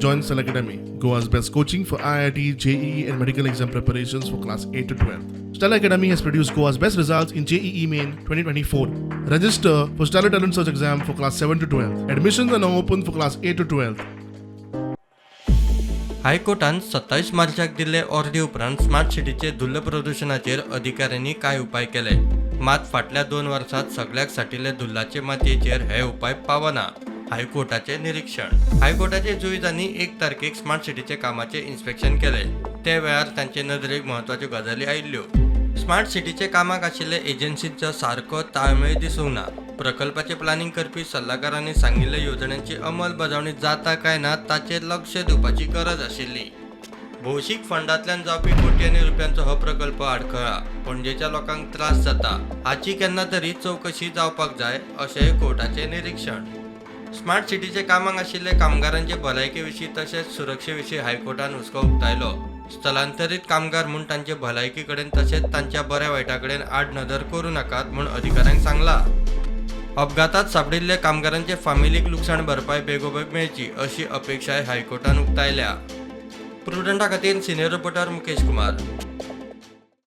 Join Stellar Academy, Goa's best coaching for IIT, JEE, and medical exam preparations for class 8 to 12. Stellar Academy has produced Goa's best results in JEE Main 2024. Register for Stellar Talent Search exam for class 7 to 12. Admissions are now open for class 8 to 12. हायकोर्टान 27 मार्चाक दिल्ले ऑर्डी उपरांत smart सिटीचे धुल्ल प्रदुशणाचेर अधिकाऱ्यांनी कांय उपाय केले. मात फाटल्या 2 वर्सांत सगल्याक साठिल्ले धुल्लाचे मातयेचेर हे उपाय पावना, हायकोर्टाचे निरीक्षण. हायकोर्टाचे जुईजांनी 1 तारखेक स्मार्ट सिटीचे कामाचे इन्स्पेक्शन केले. ते वेळार तांचे नदरेक म्हत्वाच्यो गजाली आयिल्ल्यो. स्मार्ट सिटीचे कामाक आशिल्ले एजन्सींचो सारको ताळमेळ दिसूंक ना. प्रकल्पाचे प्लानिंग करपी सल्लागारांनी सांगिल्ल्या येवजण्यांची अंमलबजावणी जाता काय ना ताचेर लक्ष दिवपाची गरज आशिल्ली. भौशीक फंडांतल्यान जावपी कोट्यांनी रुपयांचो हो प्रकल्प आडखळा. पणजेच्या लोकांक त्रास जाता, हाची केन्ना तरी चवकशी जावपाक जाय, अशेंय कोर्टाचें निरीक्षण. स्मार्ट सिटीचे कामाक आशिल्ले कामगारांचे भलायके विशीं तशेंच सुरक्षे विशीं हायकोर्टान हुस्को उक्तायलो. स्थलांतरीत कामगार म्हूण तांचे भलायकी कडेन तशेंच तांच्या बऱ्या वायटा कडेन आडनदर करूं नाकात म्हूण अधिकाऱ्यांक सांगलां. अपघातात सांपडिल्ल्या कामगारांचे फामिलीक लुकसाण भरपाय बेगोबेग मेळची, अशी अपेक्षाय हायकोर्टान उक्तायल्या. प्रुडंटा खातीर सिनियर रिपोर्टर मुकेश कुमार.